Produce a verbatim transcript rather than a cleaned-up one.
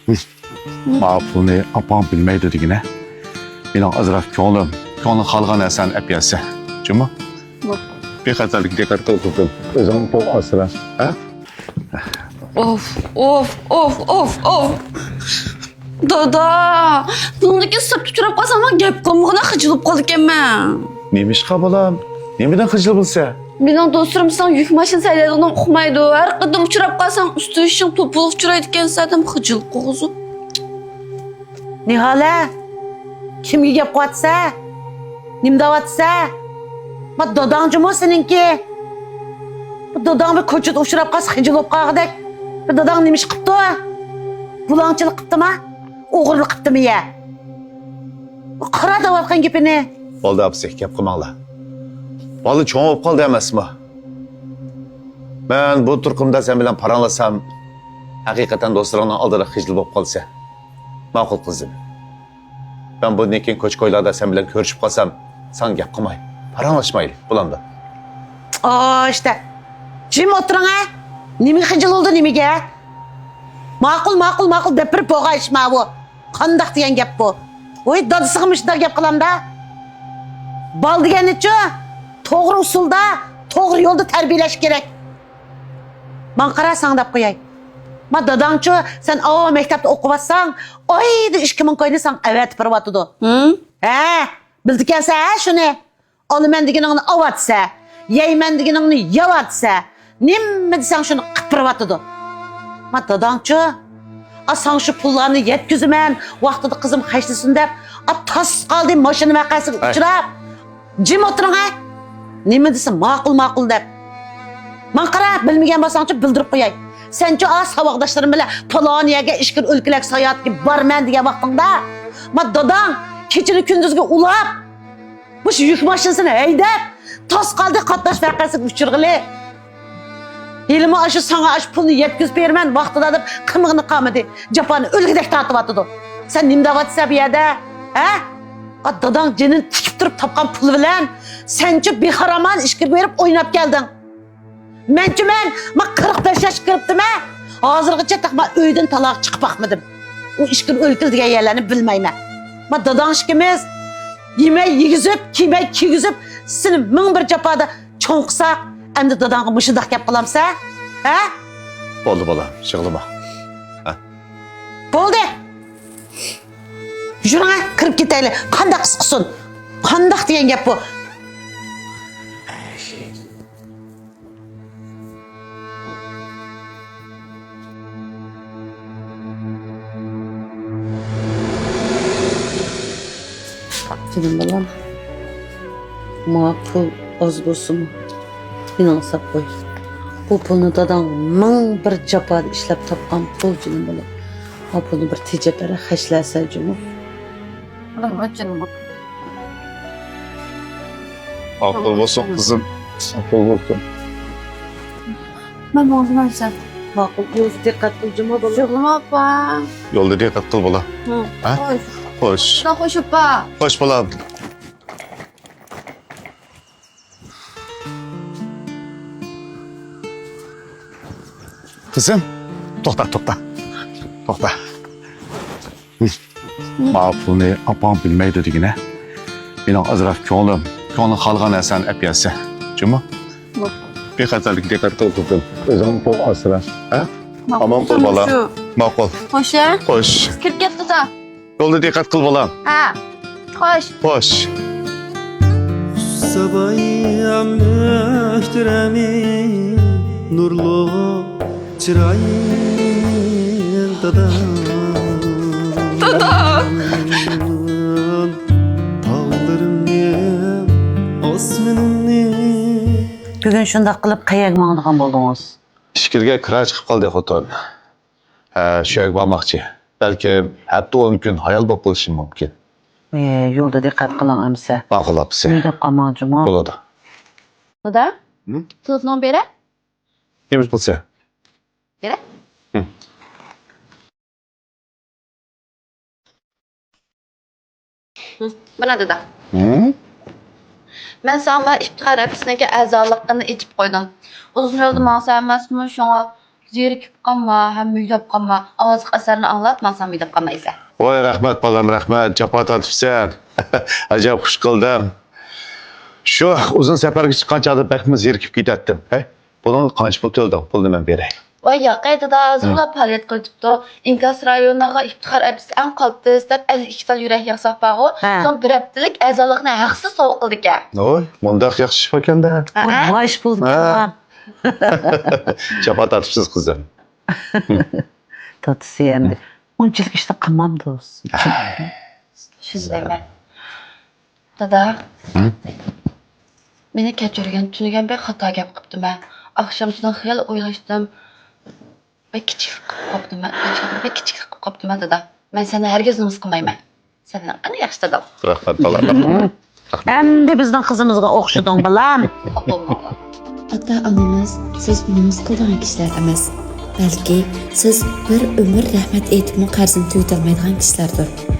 ماۋۇ پۇلنى ئاپاڭ بىلمەيدۇ دېگىنە. مېنىڭ ئازراق كۆڭلۈم، كۆڭلۈڭ خالىغان نەرسەنى ئەپ بەرسە. جۇمۇ؟ بىخەتەرلىككە دىققەت قىل، قىزىم. ئۆزۈڭنى توغرا ئاسرا. ھە؟ ئوف، ئوف، ئوف، ئوف، ئوف. دادا، بۇنىڭدىن كېيىن سىرتتا ئۇچراپ قالسام، گەپ قىلمىغىنا خىجىل بولۇپ قالىدىكەنمەن. نېمىشقا بالام؟ نېمىدىن خىجىل بولىسەن؟ مېنىڭ دوستلىرىم ساڭا يۈك ماشىنىسى ھەيدەيدىغىنىڭنى ئۇقمايدۇ. ھەر قېتىم ئۇچراپ قالساڭ، ئۈستى بېشىڭ توپىلىق ئۇچرايدىكەنسەن دەپ خىجىل قىلغۇزۇپ. نىھالە، كىمگە گەپ قىلىۋاتىسەن؟ نېمە دەۋاتىسەن؟ ما داداڭ جۇمۇ سېنىڭكى؟ بۇ داداڭ بىر كوچىدا ئۇچراپ قالسا خىجىل بولۇپ قالغۇدەك. بۇ داداڭ نېمە ئىش قىپتۇ؟ بۇلاڭچىلىق قىپتىما؟ ئوغرىلىق قىپتىما يە؟ قارا دەۋاتقان گېپىنى. بولدى ئاپىسى، گەپ قىلماڭلار. بالا چوڭ بولۇپ قالدى ئەمەسمۇ؟ مەن بۇ تۇرقۇمدا سەن بىلەن پاراڭلاشسام، ھەقىقەتەن دوستلىرىڭنىڭ ئالدىدا خىجىل بولۇپ قالىسەن. ماقۇل قىزىم. مەن بۇندىن كېيىن كوچا-كويلاردا سەن بىلەن كۆرۈشۈپ قالسام، ساڭا گەپ قىلماي، پاراڭلاشمايلى، بولامدۇ؟ ئاشتە. جىم ئولتۇرۇڭ ھە. نېمىگە خىجىل بولدى، نېمىگە؟ ماقۇل، ماقۇل، ماقۇل دەپ بېرىپ بولغان ئىش ماۋۇ. قانداق دېگەن گەپ بۇ؟ ۋوي، دادىسىغا مۇشۇنداق گەپ قىلامدا؟ بالا دېگەننىچۇ، توغرا ئۇسۇلدا، توغرا يولدا تەربىيەلەش كېرەك. ماڭا قارا، ساڭا دەپ قوياي. ما داداڭچۇ، سەن ئاۋۇ مەكتەپتە ئوقۇۋاتساڭ، ئايدا ئىككى مىڭ كوينى ساڭا ئەۋەتىپ بېرىۋاتىدۇ. ھە؟ ھە، بىلىدىكەنسەن ھە شۇنى؟ ئالىمەن دېگىنىڭنى ئاۋاتسە، يەيمەن دېگىنىڭنى يەۋاتسە، نېمە دېسەڭ شۇنى قىلىپ بېرىۋاتىدۇ. ما داداڭچۇ؟ ئا، ساڭا شۇ پۇللارنى يەتكۈزىمەن، ۋاقتىدا قىزىم خەجلىسۇن دەپ، ئا، تاس قالدى ماشىنا ۋەقەسىگە ئۇچراپ. جىم ئولتۇرۇڭ ھە. نېمە دېسە ماقۇل، ماقۇل دەپ. ماڭا قارا، بىلمىگەن بولساڭچۇ بىلدۈرۈپ قوياي. سەنچۇ ئا ساۋاقداشلىرىم بىلەن پالان يەرگە ئىچكىرى ئۆلكىلەرگە ساياھەتكە بارىمەن دېگەن ۋاقتىڭدا، ما داداڭ كېچىنى كۈندۈزگە ئۇلاپ، مۇشۇ يۈك ماشىنىسىنى ھەيدەپ، تاس قالدى قاتناش ۋەقەسىگە ئۇچرىغىلى. ھېلىمۇ ئاشۇ ساڭا ئاشۇ پۇلنى يەتكۈزۈپ بېرىمەن ۋاقتىدا دەپ قىمىغىنى قالمىدى. جاپانى ئۆلگۈدەك تارتىۋاتىدۇ. سەن نېمە دەۋاتىسەن بۇ يەردە؟ ھە؟ ئا، داداڭ جېنىنى تىكىپ تۇرۇپ تاپقان پۇلى بىلەن سەنچۇ بىخارامان ئىچكىرىگە بېرىپ ئويناپ كەلدىڭ. مەنچۇ مەن، ما قىرىق بەش ياشقا كىرىپتىمەن. ھازىرغىچە تېخى ما ئۆيدىن تالاغا چىقىپ باقمىدىم. ئۇ ئىچكىرى ئۆلكىلى دېگەن يەرلەرنى بىلمەيمەن. ما داداڭ ئىككىمىز يېمەي يېگۈزۈپ، كىيمەي كىيگۈزۈپ، سېنى مىڭ بىر جاپادا چوڭ قىلساق، ئەمدى داداڭغا مۇشۇنداق گەپ قىلامسەن؟ ھە؟ بولدى بالام، يىغلىما. ھە؟ بولدى. يۈرۈڭە، كىرىپ كېتەيلى. قانداق ئىس قىلسۇن؟ قانداق دېگەن گەپ بۇ؟ جېنىم بالام، ماڭا پۇل ئاز بولسىمۇ، مېنىڭ ساپ قوي. بۇ پۇلنى داداڭ مىڭ بىر جاپادا ئىشلەپ تاپقان پۇل، جېنىم بالام. بۇ پۇلنى بىر تېجەپ بېرە، خەجلەسە جۇمۇ. ماقۇل بولسۇن، قىزىم. ماقۇل بولسۇن. مەن ماڭدىم ئەمىسە. ماقۇل، يولدا دىققەت قىل جۇمۇ بالام. يولدىمۇ ئاپا؟ يولدا دىققەت قىل بالام. ھە؟ خوش. خوش. خوش ئاپا. خوش بالام. قىزىم، توختا، توختا. توختا. ماۋۇ پۇلنى ئاپاڭ بىلمەيدۇ دېگىنە. مېنىڭ ئازراق كۆڭلۈم، كۆڭلۈڭ خالىغان نەرسەنى ئەپ بەرسە. جۇمۇ؟ بىخەتەرلىككە دىققەت قىل، قىزىم. ئۆزۈڭنى توغرا ئاسرا. ھە؟ ئامان بول، بالام. ماقۇل. خوش، ھە؟ خوش. كىرىپ كەت، قىزا. يولدا دىققەت قىل، بالام. ھە. خوش. خوش. خۇشسەبايام مۆھتەرەمى، نۇرلۇق چىرايىڭ دادا. دادا. تاغلىرىمنى، ئاسمىنىمنى. بۈگۈن شۇنداق قىلىپ قەيەرگە ماڭىدىغان بولدىڭىز؟ ئىچكىرىگە كىرا چىقىپ قالدى، خوتۇن. ھە، شۇ يەرگە بارماقچى. بەلكىم ھەپتە ئون كۈن ھايال بولۇپ قېلىشىم مۇمكىن. ئى، يولدا دىققەت قىلىڭ ئەمىسە. ماقۇل ئاپىسى. مېنى دەپ قالماڭ جۇمۇ. بولىدۇ. دادا، ھە؟ تېلېفونۇڭنى بېرە. نېمە قىلسا؟ بېرە. ھە. مانا دادا. ھە؟ مەن ساڭا ئىپتىخار ئەپىسىنىڭكى ئەزالىقىنى ئېچىپ قويدۇم. ئۇزۇن يولدا ماڭسا ئەمەسمۇ، شۇڭا زېرىكىپ قالما ھەم مۈگدەپ قالما. ئازلىق ئەسەرنى ئاڭلاپ ماڭساڭ مۈگدەپ قالمايسەن. ۋاي رەھمەت بالام، رەھمەت، جاپا تارتىپسەن. ئەجەب خۇش قىلدىم. شۇ ئۇزۇن سەپەرگە چىققان چاغدا بەكمۇ زېرىكىپ كېتەتتىم. ھەي، بۇنىڭغا قانچە پۇل تۆلىدىڭ؟ پۇلنى مەن بېرەي. ۋاي ياق، ئەي دادا، ھازىرلا پائالىيەت قىلىۋېتىپتۇ. ئىنكاس رايونىغا ئىپتىخار ئەپسىز ئەڭ قالتىس دەپ ئەللىك ئىككى تال يۈرەك ياغساق بارغۇ، ھە. سوڭ بىر ھەپتىلىك ئەزالىقنى ھەقسىز سوۋغا قىلىدىكەن. ۋاي، مۇنداق ياخشى ئىش باركەندە. ھە. باش بولدى. ھە. جاپا تارتىپسىز قىزىم. دادىسى ئەمدى ئۇنچىلىك ئىشتا قىلمامدۇ. شۇندايمەن. دادا، ھە؟ مېنى كەچۈرگىن، تۈنۈگۈن بەك خاتا گەپ قىپتىمەن. ئاخشامسىدىن خېلى ئويلاشتىم. بەك كىچىكلىك قىپ قاپتىمەن. بەك كىچىكلىك قىپ قاپتىمەن دادا. مەن سېنى ھەرگىز نومۇس قىلمايمەن. سەن مېنىڭ ئەڭ ياخشى دادام. رەھمەت بالام. ئەمدى بىزنىڭ قىزىمىزغا ئوخشىدىڭ بالام. خاپا بولماڭلار. ئاتا-ئانىمىز سىز نومۇس قىلىدىغان كىشىلەر ئەمەس، بەلكى سىز بىر ئۆمۈر رەھمەت ئېيتىپمۇ قەرزىنى تۈگىتەلمەيدىغان كىشىلەردۇر.